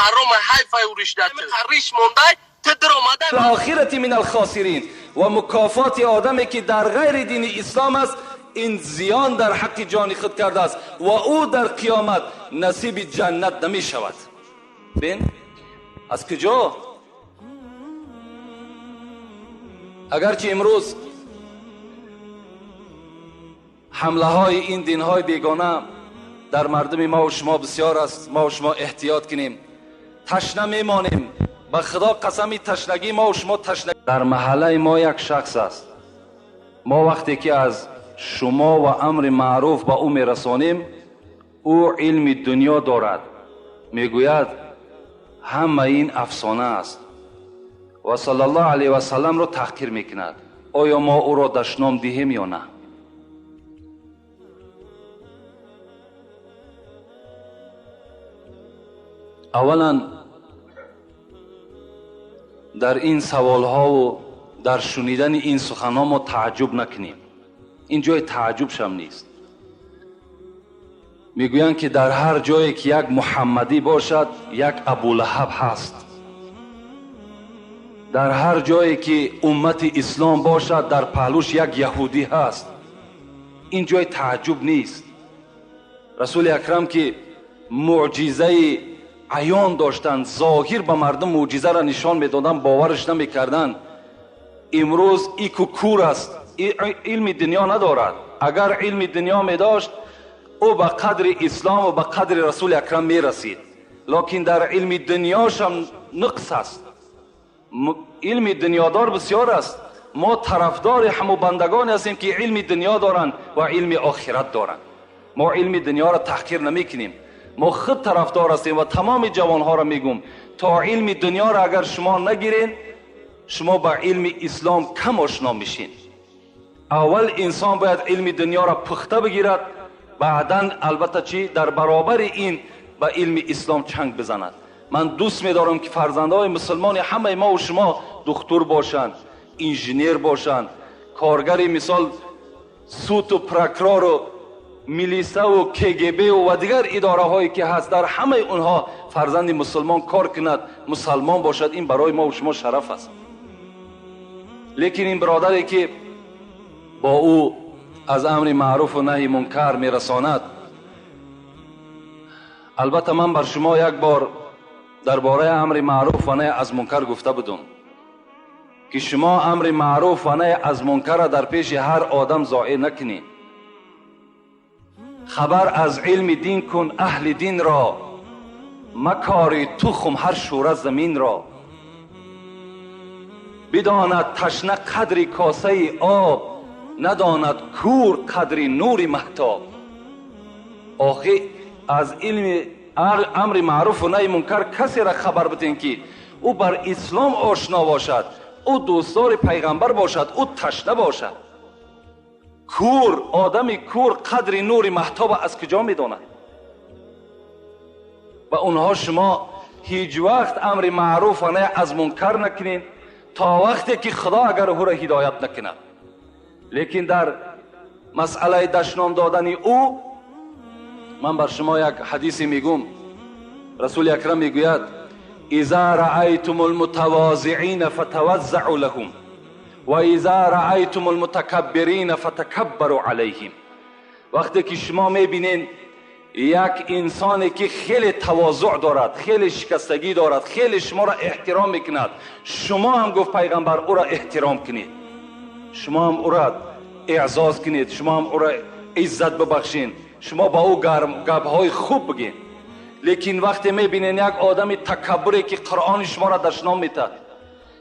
Ҳаром ҳайфай уришда риш мондай ту диромадай. آخرة من الخاسرین. و مکافات آدمی که در غیر دین اسلام است این زیان در حق جان خود کرده است و او در قیامت نصیب جنت نمی شود. بین از کجا؟ اگرچه امروز حمله های این دین های بیگانه در مردم ما و شما بسیار است، ما و شما احتیاط کنیم. تشنه میمانیم، به خدا قسمی تشنگی ما و شما تشنه. در محله ما یک شخص است، ما وقتی که از شما و امر معروف به او میرسانیم، او علم دنیا دارد، میگوید همه این افسانه است و صلی الله علیه و سلم را تحقیر میکند. آیا ما او را دشنام دهیم یا نه؟ اولا در این سوال ها و در شنیدن این سخن ها ما تعجب نکنیم، این جای تعجب شم نیست. میگویند که در هر جایی که یک محمدی باشد یک ابولهب هست، در هر جایی که امت اسلام باشد در پهلوش یک یهودی هست. این جای تعجب نیست. رسول اکرم که معجزه عیان داشتند، ظاهر به مردم معجزه را نشان میدادند، باورش نمیکردند. امروز ایکو کور است، علم دنیا ندارد. اگر علم دنیا میداشت او به قدر اسلام و به قدر رسول اکرم میرسید، لکن در علم دنیاش هم نقص است. علم دنیادار بسیار است. ما طرفدار همو بندگانی هستیم که علم دنیا دارند و علم آخرت دارند. ما علم دنیا را تحقیر نمیکنیم، ما خود طرفدار هستیم و تمام جوانها را میگم تا علم دنیا را اگر شما نگیرین، شما با علم اسلام کم آشنا میشین. اول انسان باید علم دنیا را پخته بگیرد، بعدا البته چی در برابر این به علم اسلام چنگ بزند. من دوست میدارم که فرزندهای مسلمان همه ما و شما دکتر باشند، انجینیر باشند، کارگر مثال سوت و پرکرار و میلیسه و کگب و دیگر اداره هایی که هست، در همه اونها فرزند مسلمان کار کند، مسلمان باشد. این برای ما و شما شرف است. لیکن این برادری که با او از امر معروف و نهی منکر میرساند، البته من بر شما یک بار درباره امر معروف و نهی از منکر گفته بودم که شما امر معروف و نهی از منکر را در پیش هر آدم ضایع نکنید. خبر از علم دین کن اهل دین را، مکاری تخم هر شوره زمین را. بداند تشنه قدر کاسه آب، نداند کور قدر نور مهتاب. آخه از علم امر معروف و نهی منکر کسی را خبر بدین که او بر اسلام آشنا باشد، او دوستدار پیغمبر باشد، او تشنه باشد. کور، آدم کور قدر نور مهتاب از کجا میداند؟ و اونها شما هیچ وقت امر معروف و نهی از منکر نکنین تا وقتی که خدا اگر او را هدایت نکند. لیکن در مسئله دشنام دادن او من بر شما یک حدیثی میگم. رسول اکرم میگوید اذا رأیتم المتواضعین فتوضعوا لهم و اذا رأیتم المتکبرین فتکبروا علیهم. وقتی که شما میبینین یک انسانی که خیلی تواضع دارد، خیلی شکستگی دارد، خیلی شما را احترام میکند، شما هم گفت پیغمبر او را احترام کنید، شما هم او را اعزاز کنید، شما هم او را عزت ببخشین، شما با او گپ‌های خوب بگین. لیکن وقتی میبینین یک آدم تکبری که قرآن شما را دشنام میتد،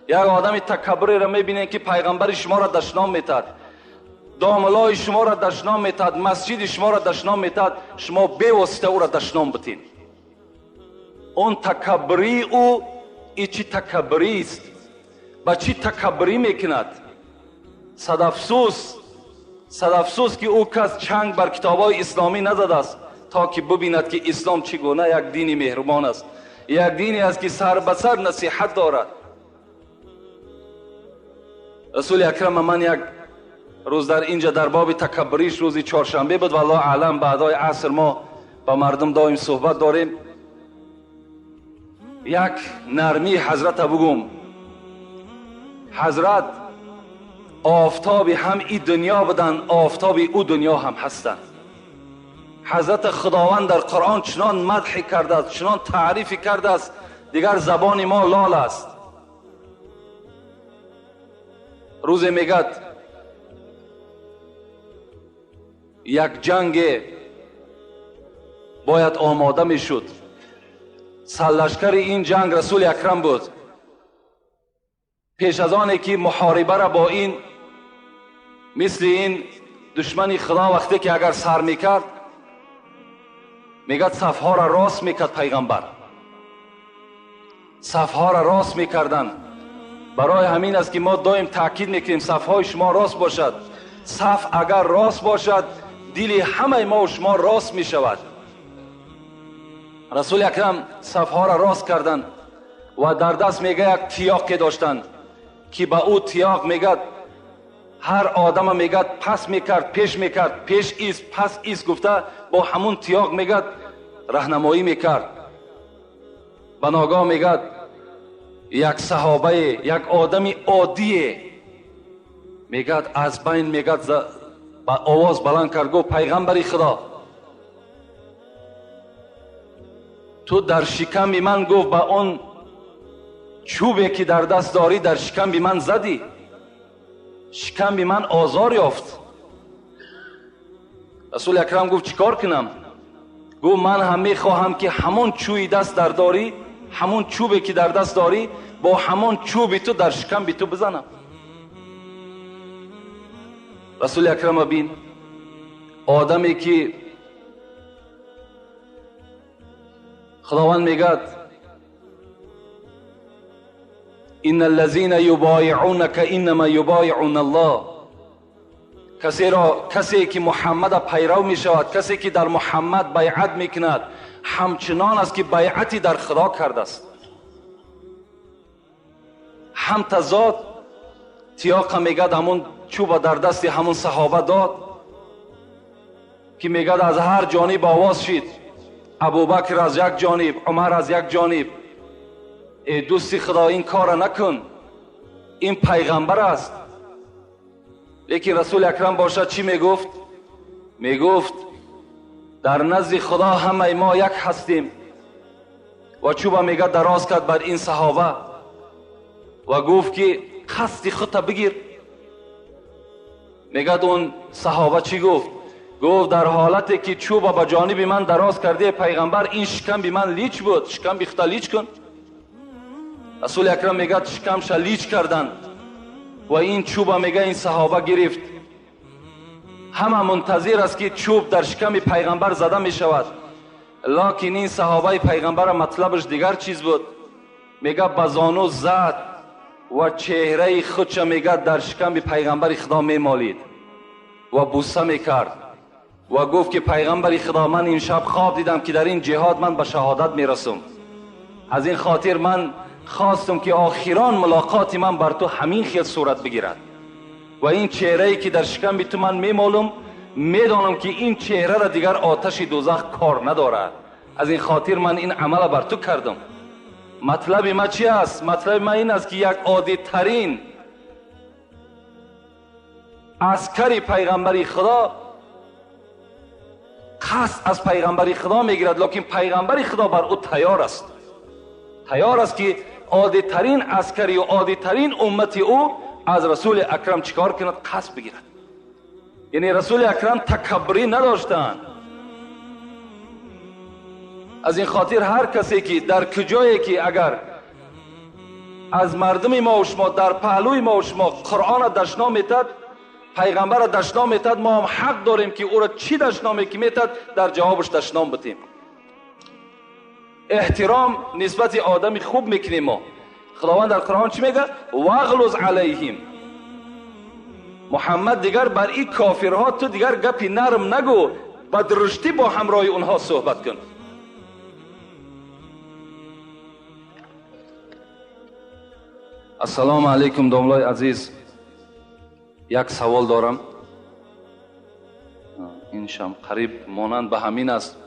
یک آدم تکبری را میبینین که پیغمبر شما را دشنام میتد، داملای شما را دشنام میتد، مسجد شما را دشنام میتد، شما بیواسطه او را دشنام بتین. اون تکبری او ای چی تکبری است؟ با چی تکبری میکند؟ صد افسوس، صد افسوس که او کس چنگ بر کتابای اسلامی نزده است تا که ببیند که اسلام چگونه یک دین مهربان است، یک دینی است که سر به سر نصیحت دارد. رسول اکرم من یک روز در اینجا در باب تکبریش، روزی چهارشنبه بود، والله اعلم، بعدای عصر ما با مردم دائم صحبت داریم. Як нармии ҳазрата бугум. Ҳазрат офтоби ҳам и дунё буданд, офтоби ӯ дунё ҳам ҳастанд. Ҳазрат Худованд дар Қуръон чунон мадҳи кардааст, чунон таърифи кардааст, дигар забони мо лол аст. Рӯзе мегӯяд як ҷанге бояд омода мешуд. Сарлашкари ин ҷанг Расули Акрам буд. Пеш аз оне ки муҳорибаро бо ин мисли ин душмани Худо вақте ки агар сар мекард, мегӯяд сафҳоро рост мекард пайғамбар. Сафҳоро рост мекарданд. Барои ҳамин аст ки мо доим таъкид мекунем сафҳои шумо рост бошад. Саф агар рост бошад, дили ҳамаи мо шумо рост мешавад. Расули Акрам сафҳоро рост карданд ва дар даст мегӯяд як тиёқе доштанд ки ба ӯ тиёқ мегӯяд ҳар одама мегӯяд пас мекард, пеш мекард, пеш ист, пас ист гуфта бо ҳамун тиёқ мегӯяд раҳнамоӣ мекард. Ба ногоҳ мегӯяд як саҳобае, як одами оддие мегӯяд аз байн мегӯяд ба овоз баланд кард, гуфт пайғамбари Худо, ту дар шиками ман, гуфт, ба он чӯбе ки дар даст дорӣ дар шиками ман задӣ, шиками ман озор ёфт. Расули Акрам гуфт чӣ кор кунам? Гуфт ман ҳам мехоҳам ки ҳамон чӯи даст дар дорӣ, ҳамон чӯбе ки дар даст дорӣ, бо ҳамон чӯби ту дар шиками ту бизанам. Расули Акрам бин, одаме ки Худованд мегӯяд إن الذين يبايعونك إنما يبايعون الله. کسی که محمد پیرو می شود، کسی که در محمد بیعت می کند، همچنان است که بیعتی در خدا کرده است. هم تضاد تیاق میگد همون چوب در دست همون صحابه داد که میگد از هر جانب آواز شد، ابوبکر از یک جانب، عمر از یک جانب، ای دوستی خدا این کار نکن، این پیغمبر است. لیکن رسول اکرم باشد چی میگفت؟ میگفت در نزد خدا همه ما یک هستیم. و چوبا میگه دراز کرد بر این صحابه و گفت که قصد خودت بگیر. میگه اون صحابه چی گفت؟ گفت در حالتی که چوبا به جانب من دراز کرده پیغمبر، این شکم بی من لیچ بود، شکم بی خودت لیچ کن. رسول اکرم میگه شکمش لیچ کردن و این چوبا میگه این صحابه گرفت. همه منتظر است که چوب در شکم پیغمبر زده میشود، لکن این صحابه پیغمبر مطلبش دیگر چیز بود. میگه به زانو زد و چهره خودش میگه در شکم پیغمبر خدا میمالید و بوسه میکرد و گفت که پیغمبر خدا من این شب خواب دیدم که در این جهاد من به شهادت میرسم، از این خاطر من خواستم که آخران ملاقات من بر تو همین خیل صورت بگیرد و این چهره‌ای که در شکم تو من میمالم، میدانم که این چهره را دیگر آتش دوزخ کار ندارد، از این خاطر من این عمل بر تو کردم. مطلب ما چی است؟ مطلب ما این است که یک عادی ترین عسکری پیغمبری خدا قصد از پیغمبری خدا میگیرد، لکن پیغمبری خدا بر او تیار است، تیار است که عادی ترین عسکری و عادی ترین امت او از رسول اکرم چیکار کند؟ قصد بگیرد. یعنی رسول اکرم تکبری نداشتند. از این خاطر هر کسی که در کجایی که اگر از مردم ما و شما در پهلوی ما و شما قرآن دشنام میتد، پیغمبر دشنام میتد، ما هم حق داریم که او را چی دشنامی که میتد در جوابش دشنام بتیم. احترام نسبت آدمی خوب میکنیم ما. خداوند در قرآن چی میگه؟ واغلظ علیهم. محمد دیگر بر این کافرها تو دیگر گپی نرم نگو، با درشتی با همراه اونها صحبت کن. السلام علیکم داملای عزیز، یک سوال دارم، این شم قریب مانند به همین است.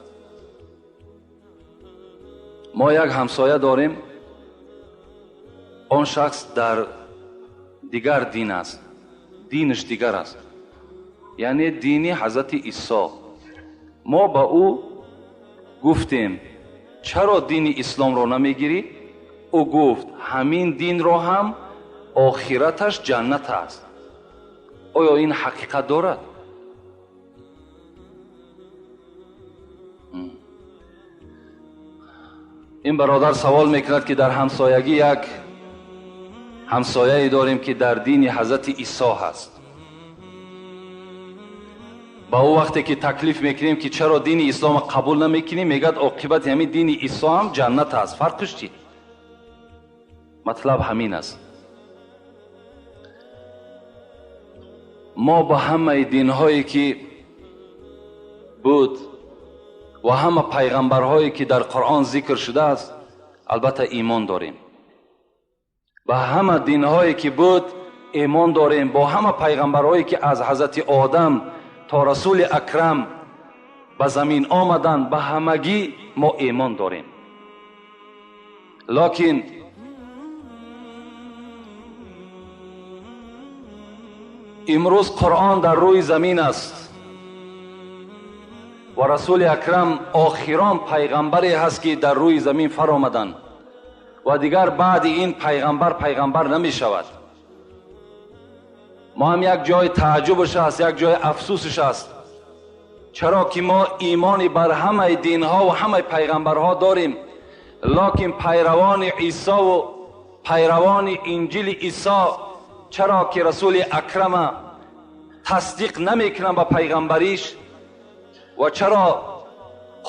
Мо як ҳамсоя дорем, он шахс дар дигар дин аст, динаш дигар аст, яъне дини ҳазрати Исо. Мо ба ӯ гуфтем, чаро дини исломро намегирӣ? Ӯ гуфт, ҳамин динро ҳам охираташ ҷаннат аст. Оё ин ҳақиқат дорад? Ин бародар савол мекунад, ки дар ҳамсоягӣ як ҳамсояе дорем, ки дар дини ҳазрати Исо ҳаст. Ба ӯ вақте ки таклиф мекунем, ки чаро дини исломро қабул намекунӣ, мегӯяд оқибати ҳамин дини Исо ҳам ҷаннат аст. Фарқиш чӣ? Матлаб ҳамин аст. Мо ба ҳамаи динҳое ки буд ва ҳама пайғамбарҳое ки дар Қуръон зикр шудааст, албатта имон дорем. Ба ҳама динҳое ки буд имон дорем, бо ҳама пайғамбарҳое ки аз ҳазрати Одам то Расули Акрам ба замин омаданд, ба ҳамагӣ мо имон дорем. Локин имрӯз Қуръон дар рӯи замин аст ва Расули Акрам охирон пайғамбаре ҳаст, ки дар рӯи замин фаромаданд ва дигар баъди ин пайғамбар пайғамбар намешавад. Мо ҳам як ҷои тааҷҷубаш аст, як ҷои афсусаш аст, чаро ки мо имони бар ҳамаи динҳо ва ҳамаи пайғамбарҳо дорем, локин пайравони Исо ва пайравони Инҷили Исо чаро ки Расули Акрама тасдиқ намекунанд ба пайғамбариш ва чаро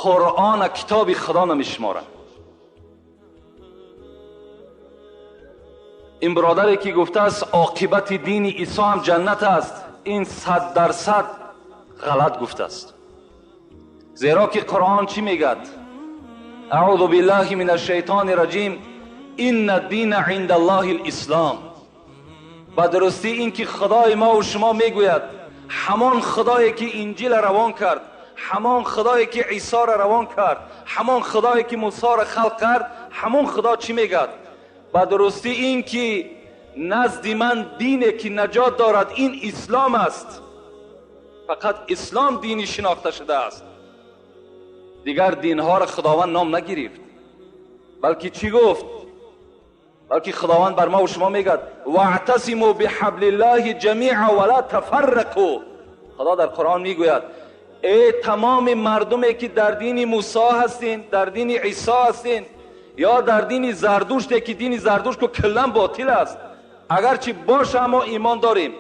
Қуръона китоби Худо намешуморанд? Ин бародаре ки гуфтааст оқибати дини Исо ҳам ҷаннат аст, ин 100% ғалат гуфтааст. Зеро ки Қуръон чӣ мегӯяд? Аъузу биллаҳи мин ашшайтони раҷим, инна дина инда Аллоҳи лислом. Ба дурустӣ ин ки Худои мо ва шумо мегӯяд, ҳамон Худое ки Инҷилро равон кард, ҳамон Худое ки Исоро равон кард, ҳамон Худое ки Мусоро халқ кард, ҳамон Худо чӣ мегӯяд? Ба дурустӣ ин ки назди ман дине ки наҷот дорад, ин ислом аст. Фақат ислом дини шинохта шудааст. Дигар динҳоро Худованд ном нагирифт, балки чӣ гуфт? Балки Худованд бар мо ва шумо мегӯяд ваътасиму биҳаблиллаҳи ҷамиъа ва ла тафаррақу. Худо дар Қуръон мегӯяд эй тамоми мардуме ки дар дини Мусо ҳастин, дар дини Исо ҳастин ё дар дини Зардуште ки дини Зардушт ку куллан ботил аст, агарчи боша мо имон дорем,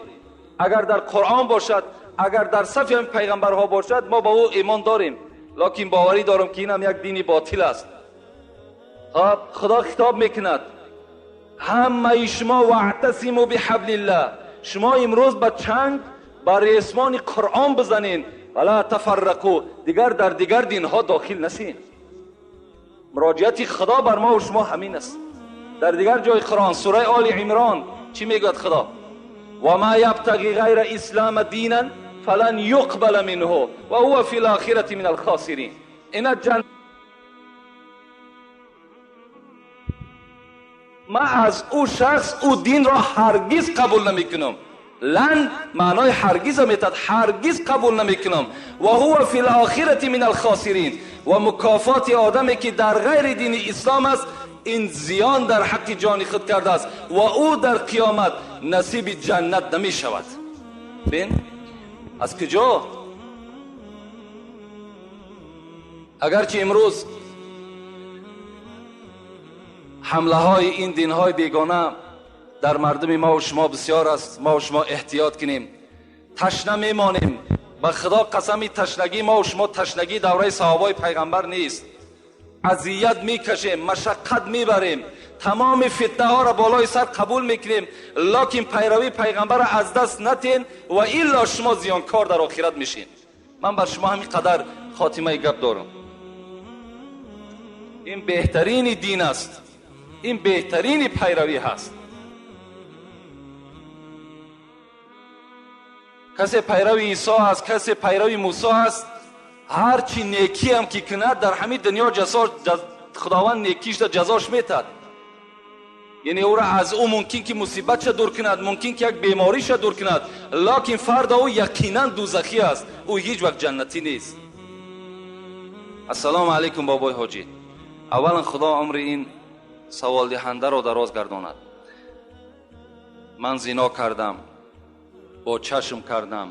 агар дар Қуръон бошад, агар дар сафи ҳамин пайғамбарҳо бошад, мо ба ӯ имон дорем, локин боварӣ дорам ки инам як дини ботил аст. Хоб, Худо хитоб мекунад ҳамаи шумо ваътасиму биҳаблиллаҳ, шумо имрӯз ба чанг ба ресмони Қуръон бизанед, вала тафаррақу, дигар дар дигар динҳо дохил нашин. Муроҷиати Худо бар мо ва шумо ҳамин аст. Дар дигар ҷои Қуръон, сураи Оли Имрон, чӣ мегӯяд Худо? Ва ма ябтағи ғайра ислама динан фалан юқбала минҳу ва ҳува фи лохирати мин алхосирин. Ина ҷан ман аз ӯ шахс ӯ динро ҳаргиз қабул намекунам. Лан маънои ҳаргиза метад, ҳаргиз қабул намекунам. Ва ҳува фи лохирати мин алхосирин. Ва мукофоти одаме ки дар ғайри дини ислом аст, ин зиён дар ҳаққи ҷони худ кардааст ва ӯ дар қиёмат насиби ҷаннат намешавад. Бин аз куҷо? Агарчи имрӯз ҳамлаҳои ин динҳои бегона дар мардуми мо ва шумо бисёр аст, мо ва шумо эҳтиёт кунем. Ташна мемонем. Ба Худо қасами ташнагии мо ва шумо ташнагии давраи саҳобаи пайғамбар нест. Азият мекашем, машаққат мебарем, тамоми фитнаҳоро болои сар қабул мекунем, локин пайравии пайғамбарро аз даст натен ва илло шумо зиёнкор дар охират мешед. Ман бар шумо ҳамин қадар хотимаи гап дорам. Ин беҳтарини дин аст, ин беҳтарини пайравӣ ҳаст. Касе пайрави Исо ҳаст, касе пайрави Мусо ҳаст, ҳар чӣ некиам ки кунад дар ҳамин дунё Худованд некишда ҷазош метад. Яъне ӯро аз ӯ мумкин ки мусибатша дур кунад, мумкин ки як бемориша дур кунад, локин фарда ӯ яқинан дузахӣ аст, ӯ ҳеҷ вақт ҷаннатӣ нест. Ассалому алайкум, бобои ҳоҷӣ. Аввалан, Худо умри ин саволдиҳандаро дароз гардонад. Ман зино кардам, бо чашм кардам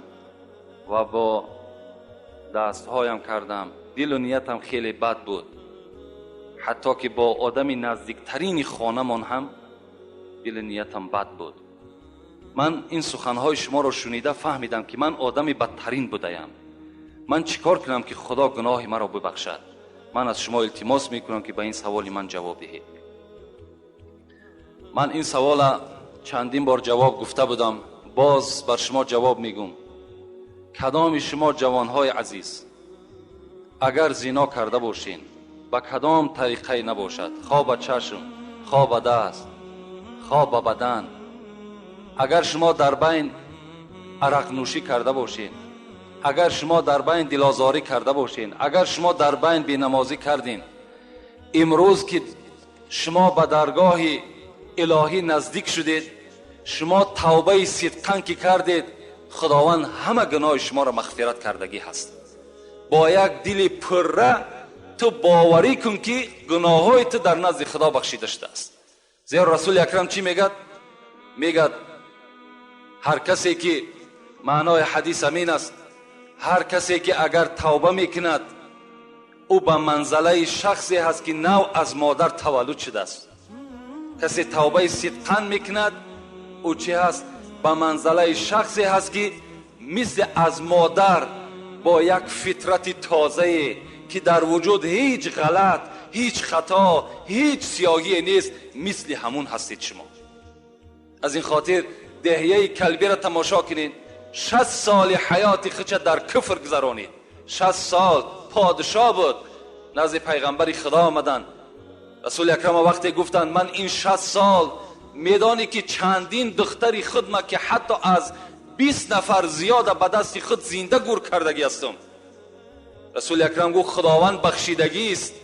ва бо дастҳоям кардам. Дилу ниятам хеле бад буд, ҳатто ки бо одами наздиктарини хонамон ҳам дили ниятам бад буд. Ман ин суханҳои шуморо шунида фаҳмидам, ки ман одами бадтарин будаям. Ман чӣ кор кунам, ки Худо гуноҳи маро бибахшад? Ман аз шумо илтимос мекунам, ки ба ин саволи ман ҷавоб диҳед. Ман ин савола чандин бор ҷавоб гуфта будам, боз бар шумо ҷавоб мегӯм. Кадоми шумо, ҷавонҳои азиз, агар зино карда бошед, ба кадом тариқае набошад, хо ба чашм, хо ба даст, хо ба бадан, агар шумо дар байн арақнӯшӣ карда бошед, агар шумо дар байн дилозорӣ карда бошед, агар шумо дар байн бенамозӣ кардин, имрӯз ки шумо ба даргоҳи илоҳӣ наздик шудед, шумо тавбаи сидқан ки кардед, Худованд ҳама гуноҳи шуморо мағфират кардагӣ ҳаст. Бо як дили пурра ту боварӣ кун, ки гуноҳҳои ту дар назди Худо бахшида шудааст. Зеро Расули Акрам чӣ мегӯяд? Мегӯяд, ҳар касе ки, маънои ҳадис ҳамин аст, ҳар касе ки агар тавба мекунад, ӯ ба манзалаи шахсе ҳаст, ки нав аз модар таваллуд шудааст. Касе тавбаи сидқан мекунад, ӯ чӣ ҳаст? Ба манзалаи шахсе ҳаст, ки мисли аз модар бо як фитрати тозае, ки дар вуҷуд ҳеҷ ғалат, ҳеҷ хато, ҳеҷ сиёҳие нест, мисли ҳамун ҳастед шумо. Аз ин хотир Деҳияи Калбиро тамошо кунед. 60 соли ҳаёти худша дар куфр гузаронид. 60 сол подшоҳ буд. Назди пайғамбари Худо омаданд. Расули Акрама вақте гуфтанд: «Ман ин 60 сол медонӣ, ки чандин духтари худма, ки ҳатто аз 20 нафар зиёда, ба дасти худ зинда гур кардагӣ ҳастам», Расули Акрам гуфт: «Худованд бахшидагист.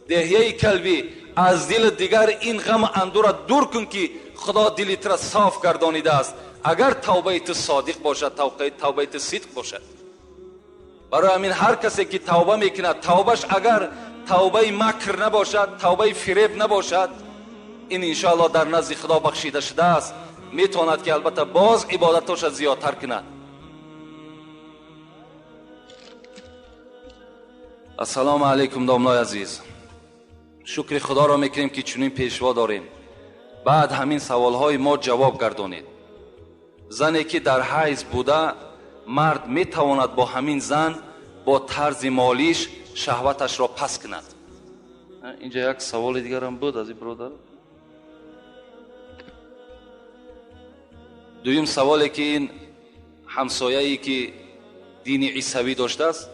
Деҳияи Калбӣ, аз дили дигар ин ғаму андура дур кун, ки Худо дили тура соф гардонидааст, агар тавбаи ту содиқ бошад, тавбаи ту сидқ бошад». Барои ҳамин ҳар касе ки тавба мекунад, тавбаш агар тавбаи макр набошад, тавбаи фиреб набошад, ин иншоаллоҳ дар назди Худо бахшида шудааст. Метавонад, ки албатта боз ибодатоша зиёдтар кунад. Ассалому алайкум, домлои азиз. Шукри Худоро мекунем, ки чунин пешво дорем. Баъд ҳамин саволҳои мо ҷавоб гардонед. Зане ки дар ҳайз буда, мард метавонад бо ҳамин зан бо тарзи молиш шаҳваташро паст кунад? Инҷа як саволи дигарам буд аз ин биродар. Дуюм саволе, ки ин ҳамсояе, ки дини исавӣ доштааст,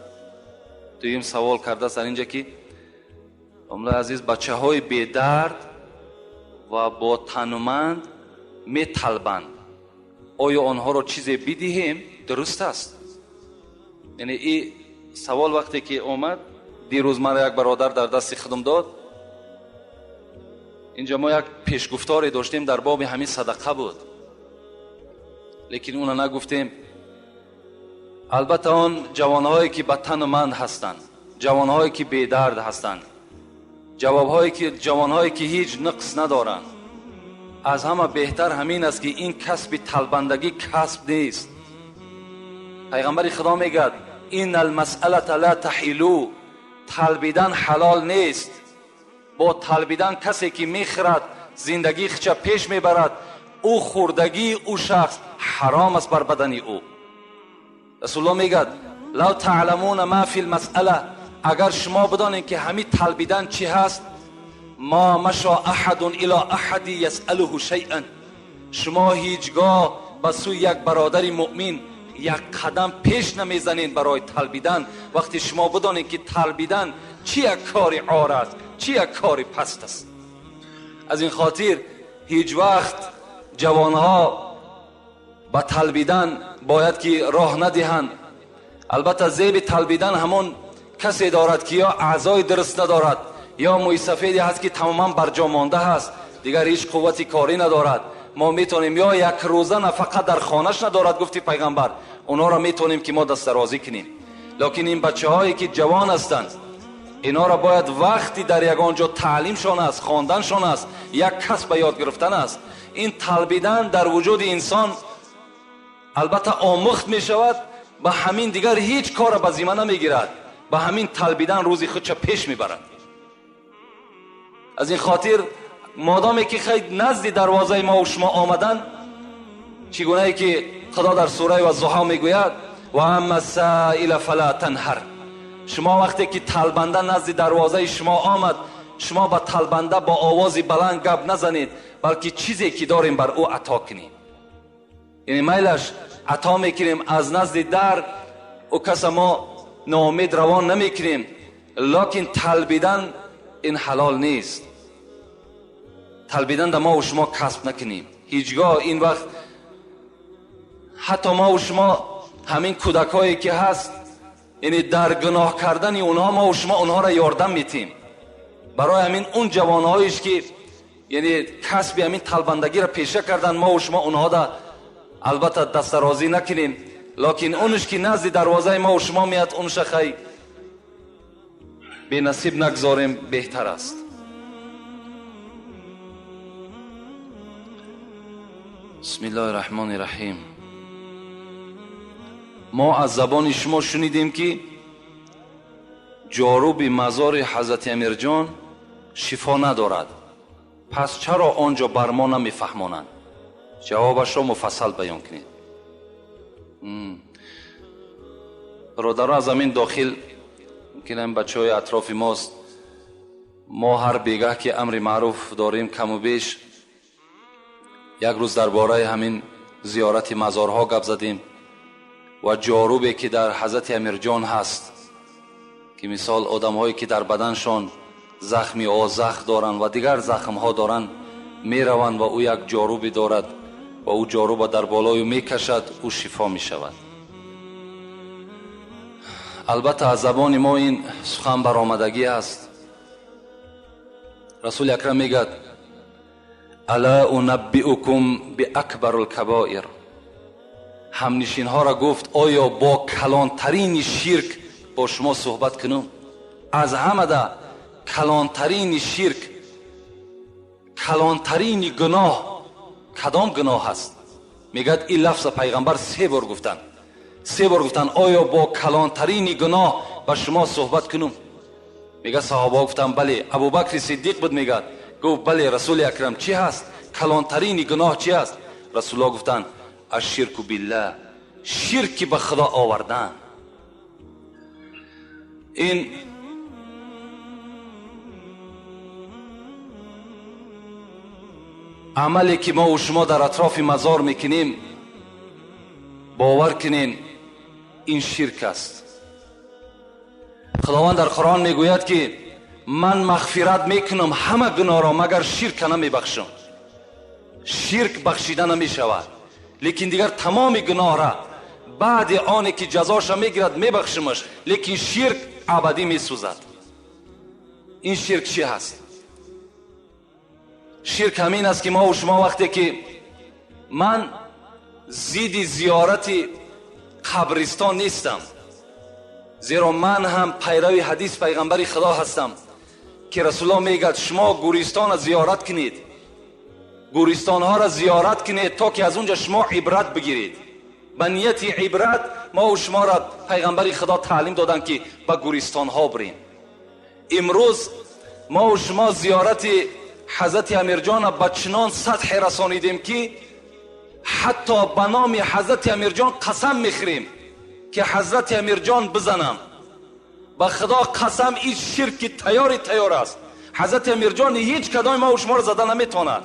дуюм савол кардааст дар инҷа, ки домлаи азиз, бачаҳои бедард ва бо тануманд металбанд, оё онҳоро чизе бидиҳем дуруст аст? Яъне и савол вақте ки омад дирӯз, мара як бародар дар дасти худам дод. Инҷа мо як пешгуфторе доштем, дар боби ҳамин садақа буд, лекин уна нагуфтем. Албатта, он ҷавонҳое ки ба тануманд ҳастанд, ҷавонҳое ки бедард ҳастанд, ҷавобҳое ки ҷавонҳое ки ҳеҷ нуқс надоранд, аз ҳама беҳтар ҳамин аст, ки ин касби талбандагӣ касб нест. Пайғамбари Худо мегӯяд: إن المسألة لا تحل. Талбидан ҳалол нест. Бо талбидан касе ки мехӯрад, зиндагии худша пеш мебарад, ӯ хӯрдагии ӯ шахс ҳаром аст бар бадани ӯ. Расулулло мегӯяд: لو تعلمون ما في المسألة. Агар шумо бидонед, ки ҳамин талбидан чӣ ҳаст, ما مشى أحد إلى أحد يسأله شيئا. Шумо ҳеҷ гоҳ ба сӯи як бародари муъмин як қадам пеш намезанед барои талбидан, вақте шумо бидонед, ки талбидан чӣ як кори ор аст, чӣ як кори паст аст. Аз ин хотир ҳеҷ вақт ҷавонҳо ба талбидан бояд ки роҳ надиҳанд. Албатта, зеби талбидан ҳамон касе дорад, ки ё аъзои дуруст надорад. ё мӯйсафеде ҳаст ки тамоман барҷо монда ҳаст, дигар ҳеҷ қуввати корӣ надорад. Мо метавонем ё як рӯза нафақа дар хонаш надорад, гуфти пайғамбар, онҳоро метавонем ки мо дастдарозӣ кунем. Лекин ин бачаҳое ки ҷавон ҳастанд, инҳоро бояд вақти дар ягон ҷо таълимшон аст, хонданшон аст, як касб ба ёд гирифтан аст. Ин талбидан дар вуҷуди инсон албатта омӯхт мешавад, ба ҳамин дигар ҳеҷ корро ба зимма намегирад, ба ҳамин талбидан рӯзи худша пеш мебарад. Аз ин хотир модоме ки хай назди дарвозаи мо шумо омадан, чӣ гунае ки Худо дар сураи Ваззуҳо мегӯяд: ва амма саила фала танҳар. Шумо вақте ки талбанда назди дарвозаи шумо омад, шумо ба талбанда бо овози баланд гап назанед, балки чизе ки дорем бар ӯ ато кунем. Яъне майлаш ато мекунем аз назди дар, ӯ каса мо ноумед равон намекунем, лекин талбидан ин ҳалол нест. Талбидан да мо шумо касб накунем ҳеҷгоҳ. Ин вақт ҳатто мо шумо ҳамин кӯдакҳое ки ҳаст, яъне дар гуноҳ кардани онҳо мо шумо онҳоро ёрдам метем. Барои ҳамин он ҷавонҳоеш ки яъне касби ҳамин талбандагиро пеша кардан, мо шумо онҳода албатта дастдарозӣ накунем, лекин онш ки назди дарвозаи мо шумо меяд, онша хай бенасиб нагзорем, беҳтар аст. Бисмиллоҳи раҳмони раҳим. Мо аз забони шумо шунидем ки ҷоруби мазори ҳазрати Амирҷон шифо надорад, пас чаро он ҷо бар мо намефаҳмонанд? Ҷавобашро муфассал баён кунед. Бародаро, аз ҳамин дохил мумкин ҳамин бачаҳои атрофи мост. Мо ҳар бегаҳ ки амри маъруф дорем каму беш, як рӯз дар бораи ҳамин зиёрати мазорҳо гап задем ва ҷорубе ки дар ҳазрати Амирҷон ҳаст, ки мисол одамҳое ки дар баданшон захми озах доранд ва дигар захмҳо доранд, мераванд ва ӯ як ҷорубе дорад ва ӯ ҷоруба дар болою мекашад, ӯ шифо мешавад. Албатта аз забони мо ин сухан баромадагӣ аст. Расули акрам мегӯяд: ала унаббиукум биакбару лкабоир. Ҳамнишинҳоро гуфт: оё бо калонтарини ширк бо шумо суҳбат кунам? Аз ҳамада калонтарини ширк, калонтарини гуноҳ кадом гуноҳ аст? Мегӯяд ин лафза пайғамбар се бор гуфтанд. Се бор гуфтанд: оё бо калонтарини гуноҳ ба шумо суҳбат кунам? Мегӯяд саҳобаҳо гуфтанд: бале. Абубакри Сиддиқ буд, мегӯяд, гуфт: бале, Расули акрам, чӣ ҳаст? Калонтарини гуноҳ чӣ аст? Расулуллоҳ гуфтанд: ашширку биллаҳ, ширки ба Худо овардан. Ин амале ки мо шумо дар атрофи мазор мекунем, бовар кунем, ин ширк аст. Худованд дар Қуръон мегӯяд ки ман мағфират мекунам ҳама гуноҳро, магар ширка намебахшам. Ширк бахшида намешавад, лекин дигар тамоми гуноҳра баъди оне ки ҷазоша мегирад мебахшимаш, лекин ширк абадӣ месӯзад. Ин ширк чӣ ҳаст? Ширк ҳамин аст ки мо шумо вақте ки ман зидди зиёрати қабристон нестам, зеро ман ҳам пайрави ҳадис пайғамбари Худо ҳастам ки Расулуллоҳ мегӯяд: шумо гӯристонро зиёрат кунед, гӯристонҳоро зиёрат кунед, то ки аз он ҷо шумо ибрат бигиред. Ба нияти ибрат мо шуморо пайғамбари Худо таълим доданд ки ба гӯристонҳо бирем. Имрӯз мо шумо зиёрати ҳазрати Амирҷонро ба чунон сатҳе расонидем ки ҳатто ба номи ҳазрати Амирҷон қасам мехӯрем ки ҳазрати Амирҷон бизанам. Ба Худо қасам, ин ширки тайёри тайёр аст. Ҳазрати Амирҷон ҳеҷ кадоми мо шуморо зада наметавонад.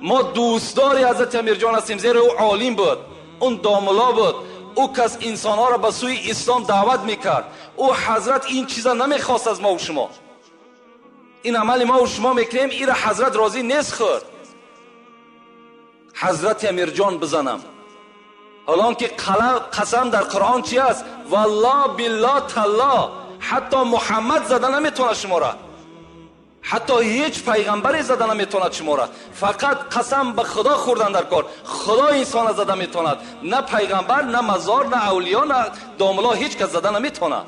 Мо дӯстдори ҳазрати Амирҷон ҳастем, зеро ӯ олим буд, он домулло буд, ӯ кас инсонҳоро ба сӯи ислом даъват мекард. Ӯ ҳазрат ин чиза намехост аз мо шумо. Ин амали мо шумо мекунем, ира ҳазрат розӣ нест худ. Ҳазрати Амирҷон бизанам. Ҳолон ки қасам дар Қуръон чи аст? Валло, билло, талло, ҳатто Муҳаммад зада наметавонад шуморо. Ҳатто ҳеҷ пайғамбаре зада наметавонад шуморо. Фақат қасам ба Худо хӯрдан дар кор. Худо инсона зада метавонад, на пайғамбар, на мазор, на авлиё, на домулло, ҳеҷ кас зада наметавонад.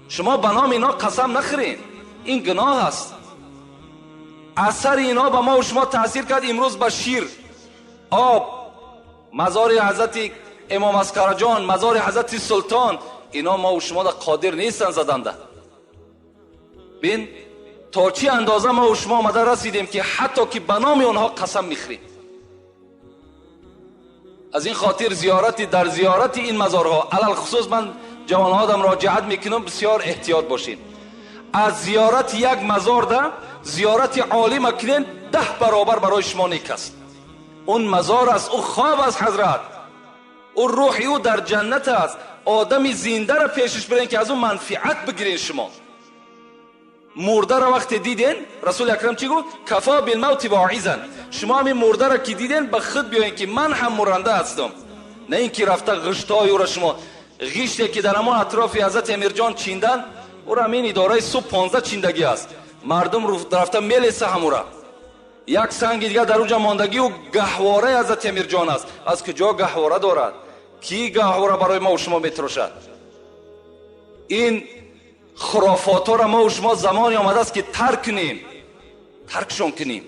Шумо ба номи ино қасам нахӯред, ин гуноҳ аст. Асари ино ба мо шумо таъсир кард. Имрӯз ба шир, об, мазори ҳазрати Имом Аскарҷон, мазори ҳазрати Султон, ино мо шумо қодир нестанд заданда. Бин то чӣ андоза мо шумо омада расидем, ки ҳатто ки ба номи онҳо қасам мехӯрем. Аз ин хотир зиёрати дар зиёрати ин мазорҳо, алалхусус ман ҷавонҳода муроҷиат мекунам, бисёр эҳтиёт бошед. Аз зиёрати як мазорда зиёрати олима кунен, 10 баробар барои шумо нек аст. Он мазор аст, ӯ хоб аст ҳазрат, ӯ рӯҳи ӯ дар ҷаннат аст. Одами зиндаро пешиш бирен, ки аз ӯ манфиат бигирен. Шумо мурдаро вақте диден, Расули Акрам чӣ гуфт? Кафо билмавти воизан. Шумо ҳамин мурдаро ки диден, ба худ биёен, ки ман ҳам муранда ҳастам, на ин ки рафта ғиштҳои ӯро шумо, ғиште ки дар ҳамон атрофи ҳазрати Амирҷон чиндан, ӯро ҳамин идораи суб 15 чиндагӣ аст. Мардум рафта мелеса ҳамура. Як санги дигар дар уҷа мондагиу гаҳвораи ҳазрати Амирҷон аст. Аз куҷо гаҳвора дорад? Кӣ гаҳвора барои мо шумо метирошад? Ин хурофотҳоро мо шумо замоне омадааст, ки тарк кунем, таркшон кунем,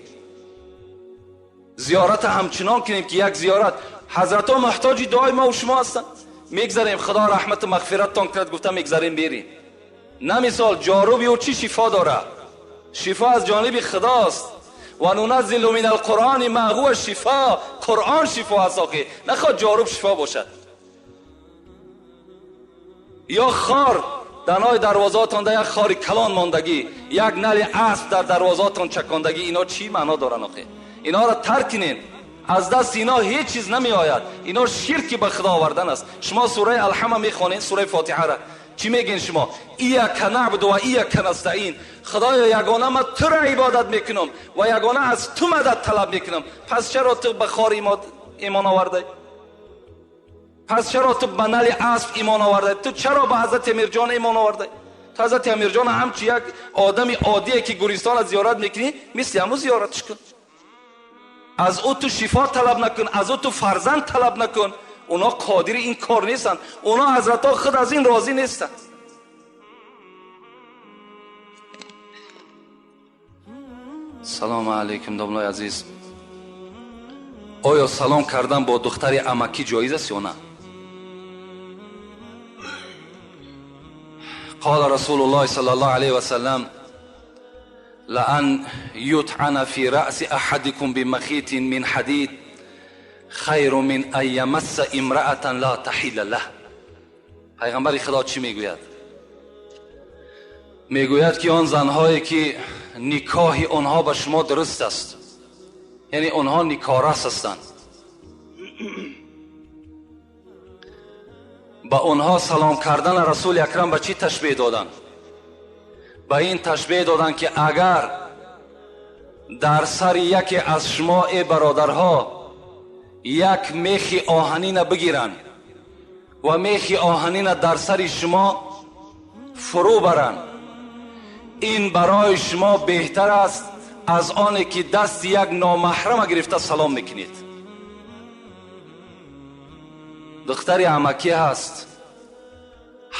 зиёрата ҳамчунон кунем, ки як зиёрат. Ҳазратҳо муҳтоҷи дуои мо шумо ҳастанд. Мегзарем, Худо раҳмату мағфираттон кунад гуфта мегзарем, берем. На мисол ҷоруби ӯ чӣ шифо дорад? Шифо аз ҷониби Худост. Ва нуназзилу мин алқуръони ма ҳува шифо. Қуръон шифо аст, охи нахоҳ ҷоруб шифо бошад. Ё хор данои дарвозаотон да як хори калон мондагӣ, як нали асп дар дарвозаотон чакондагӣ, ино чӣ маъно доранд охи? Инҳоро тарк кунед. Аз дасти ино ҳеҷ чиз намеояд. Ино ширки ба Худо овардан аст. Шумо сураи Алҳама мехонед, сураи Фотиҳара чӣ мегӯен шумо? Ияка набуду ва ияка настаин. Худоё, ягона ман туро ибодат мекунам ва ягона аз ту мадад талаб мекунам. Пас чаро ту ба хор имон овардай? Пас чаро ту ба нали асп имон овардай? Ту чаро ба ҳазрати Амирҷон имон овардай? Ту ҳазрати Амирҷон ҳамчу як одами оддие, ки гӯристонро зиёрат мекунӣ, мисли ҳамун зиёратш кун. Аз ӯ ту шифо талаб накун, аз ӯ ту фарзанд талаб накун. Онҳо қодири ин кор нестанд. Онҳо ҳазратҳо худ аз ин розӣ нестанд. Салому алайкум, домлои азиз. Оё салом кардан бо духтари амакӣ ҷоиз аст ё на? Қола Расулуллоҳи саллаллоҳу алайҳи васаллам: лаан ютъана фи раъси аҳадикум бимахитин мин ҳадид хайру мин ан ямасса имраатан ла таҳилла лаҳ. Пайғамбари Худо чӣ мегӯяд? Мегӯяд, ки он занҳое ки никоҳи онҳо ба шумо дуруст аст, яъне онҳо никорас ҳастанд, ба онҳо салом кардана Расули Акрам ба чӣ ташбеҳ доданд? Ба ин ташбеҳ доданд, ки агар дар сари яке аз шумо, э бародарҳо, як мехи оҳанина бигиранд ва мехи оҳанина дар сари шумо фурӯ баранд, ин барои шумо беҳтар аст аз оне ки дасти як номаҳрама гирифта салом мекунед. Духтари амакӣ ҳаст,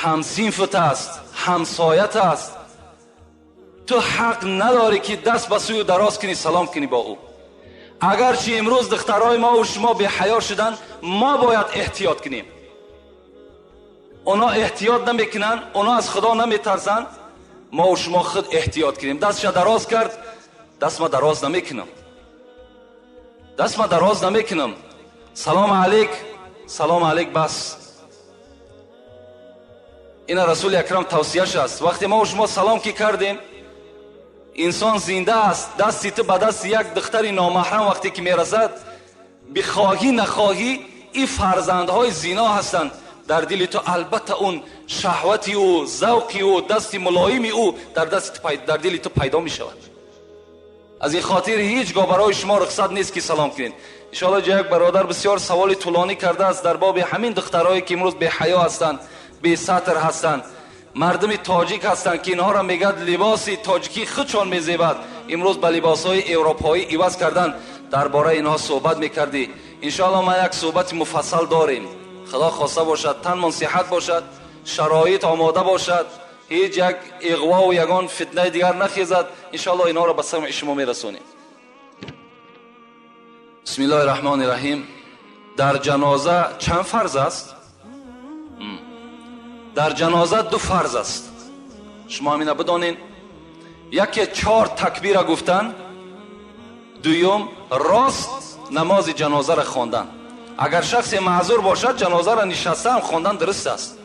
ҳамсинфут аст, ҳамсоят аст, ту ҳақ надорӣ, ки даст ба сӯю дароз кунӣ, салом кунӣ бо ӯ. Агарчи имрӯз духтарҳои мову шумо беҳаё шуданд, мо бояд эҳтиёт кунем. Онҳо эҳтиёт намекунанд, онҳо аз Худо наметарсанд. Мову шумо худ эҳтиёт кунем. Дастша дароз кард, даст ма дароз намекунам, даст ма дароз намекунам. Салом алейк, салом алейк, бас. Ина Расули Акрам тавсияш аст. Вақте мо шумо салом ки кардем, инсон зинда аст, дасти ту ба дасти як духтари номаҳрам вақте ки мерасад, бихоҳӣ нахоҳӣ, ин фарзандҳои зино ҳастанд. Дар дили ту албатта он шаҳвати ӯ, завқи ӯ, дасти мулоими ӯ дар дили ту пайдо мешавад. Аз ин хотир ҳеҷ гоҳ барои шумо рухсат нест, ки салом кунед. Иншоалло, ҷо як бародар бисёр саволи тӯлонӣ кардааст дар боби ҳамин духтарҳое, ки имрӯз беҳаё ҳастанд, бесатр ҳастанд. Мардуми тоҷик ҳастанд, ки инҳоро мегӯяд либоси тоҷикӣ худшон мезебад, имрӯз ба либосҳои европоӣ иваз кардан. Дар бораи инҳо суҳбат мекардӣ. Иншоалло ма як суҳбати муфассал дорем. Худо хоста бошад, танмон сиҳат бошад, шароит омода бошад, ҳеҷ як иғвову ягон фитнаи дигар нахезад, иншоалло инҳоро ба самъи шумо мерасонем. Бисмиллоҳи раҳмони раҳим. Дар ҷаноза чанд фарз аст? Дар ҷаноза ду фарз аст. Шумо ҳамина бидонед. Яке 4 такбира гуфтан, дуюм рост намози ҷанозаро хондан. Агар шахсе маъзур бошад, ҷанозаро нишаста ҳам хондан дуруст аст.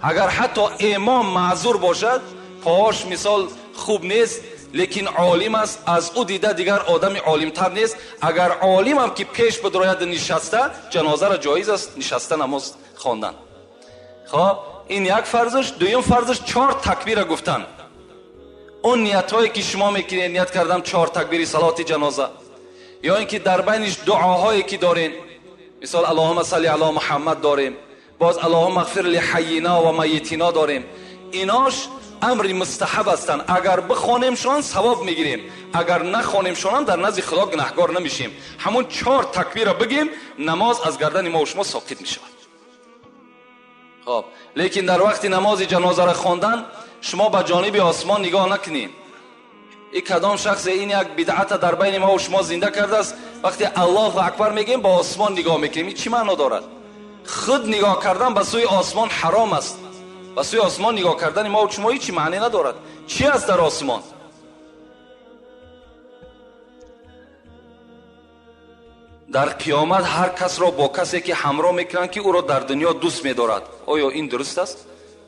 Агар ҳатто имом маъзур бошад, поаш мисол хуб нест, лекин олим аст, аз ӯ дида дигар одами олимтар нест. Агар олимам ки пеш бидрояд нишаста, ҷанозаро ҷоиз аст нишаста намоз хондан. Хоб, ин як фарзаш. Дуюм фарзаш 4 такбира гуфтан. Он ниятҳое ки шумо мекунед, ният кардам 4 такбири салоти ҷаноза, ё ин ки дар байниш дуоҳое ки дорем, мисол аллоҳумма салли ало муҳаммад дорем, боз аллоҳумма ғфир ли ҳаййина ва майитина дорем. Инош амри мустаҳаб ҳастанд. Агар бихонемшон савоб мегирем, агар нахонемшонам дар назди Худо гунаҳгор намешем. Ҳамон 4 такбира бигем, намоз аз гардани мо шумо соқит мешавад. Хоб, лекин дар вақти намози ҷанозаро хондан шумо ба ҷониби осмон нигоҳ накунед. И кадом шахсе ин як бидъата дар байни мо шумо зинда кардааст, вақте Аллоҳу акбар мегӯем ба осмон нигоҳ мекунем. Ин чӣ маъно дорад? Худ нигоҳ кардан ба сӯи осмон ҳаром аст. Ба сӯи осмон нигоҳ кардани мо шумо ҳеҷ маъне надорад. Чӣ аст дар осмон? Дар қиёмат ҳар касро бо касе ки ҳамроҳ мекунанд, ки ӯро дар дунё дӯст медорад. Оё ин дуруст аст?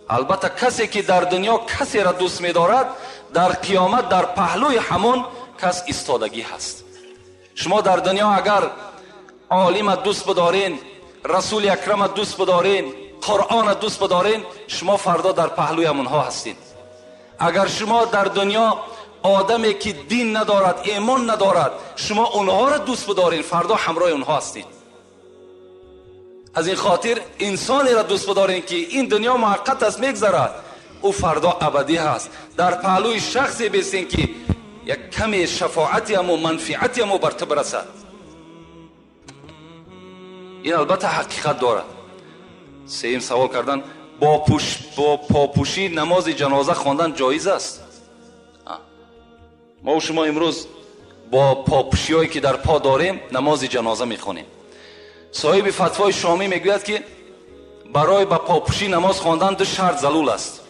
Албатта, касе ки дар дунё касеро дӯст медорад, дар қиёмат дар паҳлӯи ҳамон кас истодагӣ ҳаст. Шумо дар дунё агар олима дӯст бидорен, расули акрама дӯст бидорен, қуръона дӯст бидорен, шумо фардо дар паҳлӯи ҳамонҳо ҳастед. Агар шумо дар дунё одаме ки дин надорад, имон надорад, шумо онҳоро дӯст бидоред, фардо ҳамроҳи онҳо ҳастед. Аз ин хотир инсонеро дӯст бидоред, ки ин дунё муваққат аст, мегзарад, ӯ фардо абадӣ ҳаст. Дар паҳлӯи шахсе бестен, ки як каме шафоати ҳамо манфиати ҳамо бар ту бирасад. Ин албатта ҳақиқат дорад. Сеюм савол кардан: бо попӯшӣ намози ҷаноза хондан ҷоиз аст? Мо шумо имрӯз бо попӯшиҳое ки дар по дорем намози ҷаноза мехонем. Соҳиби фатвои шомӣ мегӯяд, ки барои ба попӯшӣ намоз хондан ду шарт залул аст.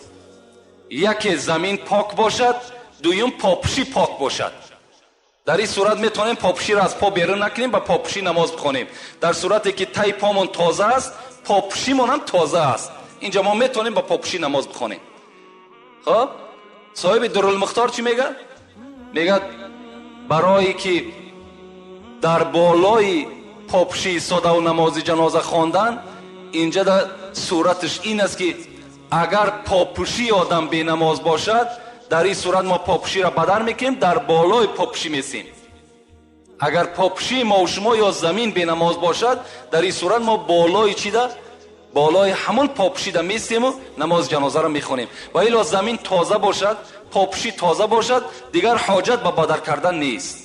Яке замин пок бошад, дуюм попӯшӣ пок бошад. Дар ин сурат метавонем попӯширо аз по берун накунем, ба попӯшӣ намоз бихонем. Дар сурате ки таи помон тоза аст, попӯшимон ҳам тоза аст, инҷа мо метавонем ба попӯшӣ намоз бихонем. Хоб, соҳиби Дурулмухтор чӣ мегӯяд? Мегӯяд, барое ки дар болои попӯшӣ истодаву намози ҷаноза хондан, инҷа да сураташ ин аст, ки агар попӯшии одам бенамоз бошад, дар ин сурат мо попӯширо бадар мекунем, дар болои попӯшӣ месем. Агар попӯшии мо шумо ё замин бенамоз бошад, дар ин сурат мо болои чида, болои ҳамон попӯшида месему намози ҷанозаро мехонем. Ва ило замин тоза бошад, попӯшӣ тоза бошад, дигар ҳоҷат ба бадар кардан нест.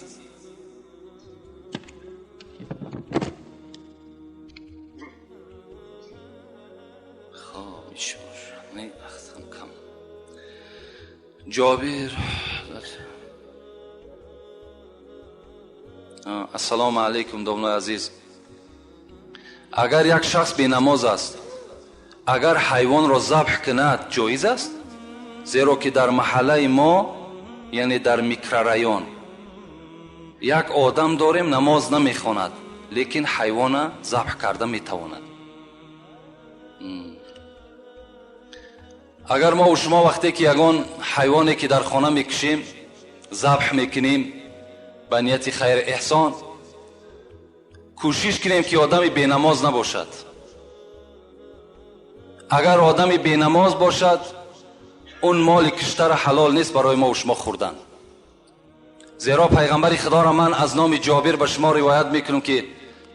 Ҷобир, ассалому алайкум, домлои азиз. Агар як шахс бенамоз аст, агар ҳайвонро забҳ кунад, ҷоиз аст? Зеро ки дар маҳаллаи мо, яъне дар микрорайон, як одам дорем, намоз намехонад, лекин ҳайвона забҳ карда метавонад. Агар мо шумо вақте ки ягон ҳайвоне ки дар хона мекушем, забҳ мекунем ба нияти хайр эҳсон, кӯшиш кунем ки одами бенамоз набошад. Агар одами бенамоз бошад, он моли киштара ҳалол нест барои мо шумо хӯрдан. Зеро пайғамбари худоро ман аз номи Ҷобир ба шумо ривоят мекунам, ки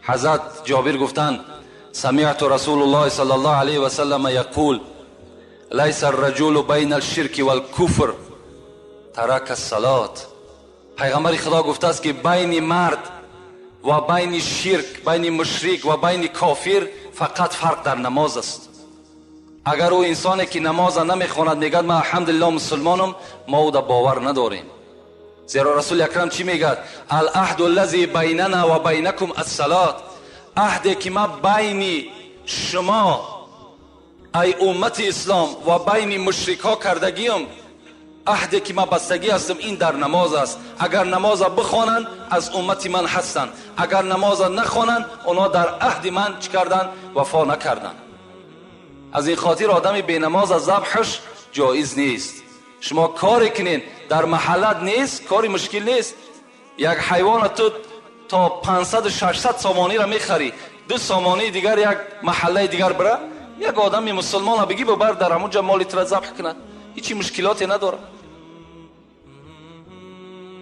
ҳазрат Ҷобир гуфтанд: самиъту расулуллоҳи саллаллоҳу алайҳи васаллама яқул ليس الرجل بين الشرك والكفر ترك الصلاة. Пайғамбари Худо гуфтааст, ки байни мард ва байни ширк, байни мушрик ва байни кофир фақат фарқ дар намоз аст. Агар ӯ инсоне ки намоза намехонад, мегӯяд: «Ман, алҳамдулилло, мусулмонам», мо ӯда бовар надорем. Зеро Расули Акрам чӣ мегӯяд? العهد الذي بيننا وبينكم الصلاة. Аҳде ки ман байни шумо, ай уммати ислом, ва байни мушрикҳо кардагиам, аҳде ки ман бастагӣ ҳастам, ин дар намоз аст. Агар намоза бихонанд, аз уммати ман ҳастанд, агар намоза нахонанд, онҳо дар аҳди ман чӣ карданд? Вафо накарданд. Аз ин хотир одами бенамоз аз забҳаш ҷоиз нест. Шумо коре кунед, дар маҳаллат нест, кори мушкил нест. Як ҳайвона ту то 500-600 сомониро мехарӣ, 2 сомонии дигар як маҳаллаи дигар бира, як одами мусулмона бигӣ, бибар, дар ҳамунҷа моли тура забҳ кунад, ҳечи мушкилоте надорад.